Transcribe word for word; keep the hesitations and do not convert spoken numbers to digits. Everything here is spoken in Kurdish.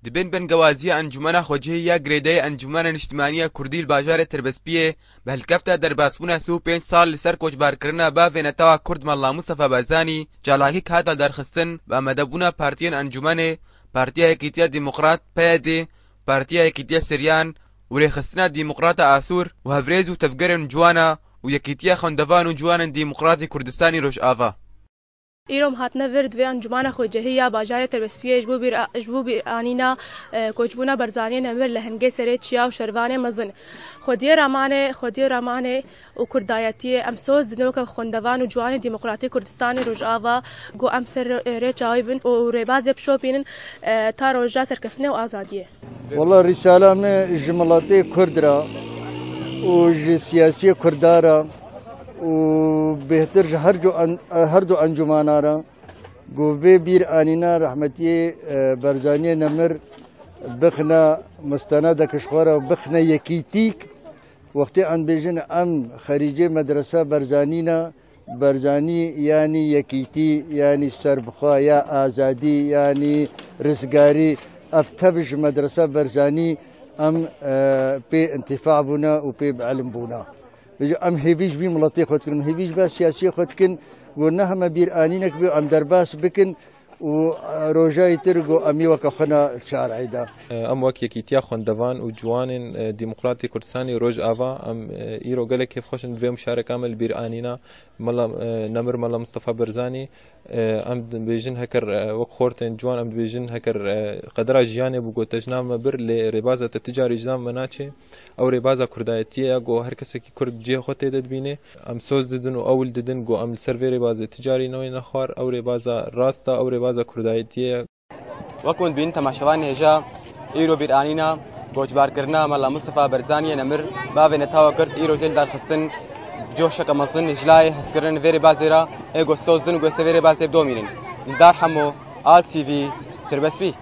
Di bin bingewaziya Encûmena Xwecihî ya Girêdayî Encûmena Niştimanî ya Kurdî li bajarê Tirbespiyê, bi helkefta derbasbûna sî û pênc sal li ser koçbarkirina bavê netewa Kurd Mela Mustafa Barzanî, çalakîk hate darxistin bi amadebûna partiyên encûmenê, Partiya Yekîtiya Demokrat, P Y D, Partiya Yekîtiya Siryan û Rêxistina Demokrata Asûr û hevrêz û tevgerên Ciwana û Yekîtiya Xwendevan û Ciwanên Demokratî Kurdistanî Rojava. Îro em hatine vir di vê encûmana xwecihî ya bajarê Tirbespiyê ji bo bîr-, ji bo bîranîna, e, koçbûna Barzaniyê Nemir li Hingê Serê Çiya û Şervanê Mezin. Xwediyê Ramanê, xwediyê Ramanê û Kurdayetiyê em soz didin weke xwendevan û ciwanê Demokratîk Kurdistanê Rojava ku em ser rê-, rêça wî bin û rêbazê bişopînin, e, ta roja serkeftinê û azadiyê. Wela rîsala me ji miletê Kurd re û ji siyasiyê Kurda re û bêhtir ji her du en-, her du encûmana re ku vê bîr anîna rehmetiyê, e, Barzaniyê Nemir bixine mustenedek ji xwe re û bixine yekîtîk. Wextê em dibêjin em xerîcê medresa Barzanî ne, Barzanî yanî yekîtî, yanî serbixwe ya azadî, yanî rizgarî. Ev tev ji medresa Barzanî em, e, pê întifa bûne û pê bi ilim bûne. Em hêvî ji vî miletê xwe dikin, em hêvî ji vê siyasiyê xwe dikin, ku ne heme bîr anînek bê, em derbas bikin û, e, rojayê tir ku em ê weke xwe ne çar eyda. Em wek Yekîtiya Xwendevan û Ciwanên, e, Demokratî Kurdistanî Rojava, em, e, îro gelek kêfxweş in bi vê muşareka me li bîr anîna Mela, e, Nemir Mela Mustafa Barzanî. E, em dibêjin heker, e, wek xortên ciwan em dibêjin heker, e, qedera jiyanê bû ku te ji nav me bir, lê rêbaza te ti carî ji nav me naçe. Ew rêbaza kurdayetiyê ye ku her kesekî kurd cihê xwe tê de dibîne. Em soz didin û ewil didin ku em li ser vê rêbazê ti carî newêne xwar. Ew rêbaza rast e, ew rêbaza kurdayetiyê ye. Wek hûn dibînin temaşevanê hêja, îro bîranîna koçbarkirina Mela Mustafa Barzaniyê Nemir, bavê netewa Kurd îro tê li darxistin, coşeke mezin ji layê hezkirin vê rêbazê re ê ku soz din û ku ser vê rêbazê bidomînin. Dildar Hemo, Al T V, Tirbespî.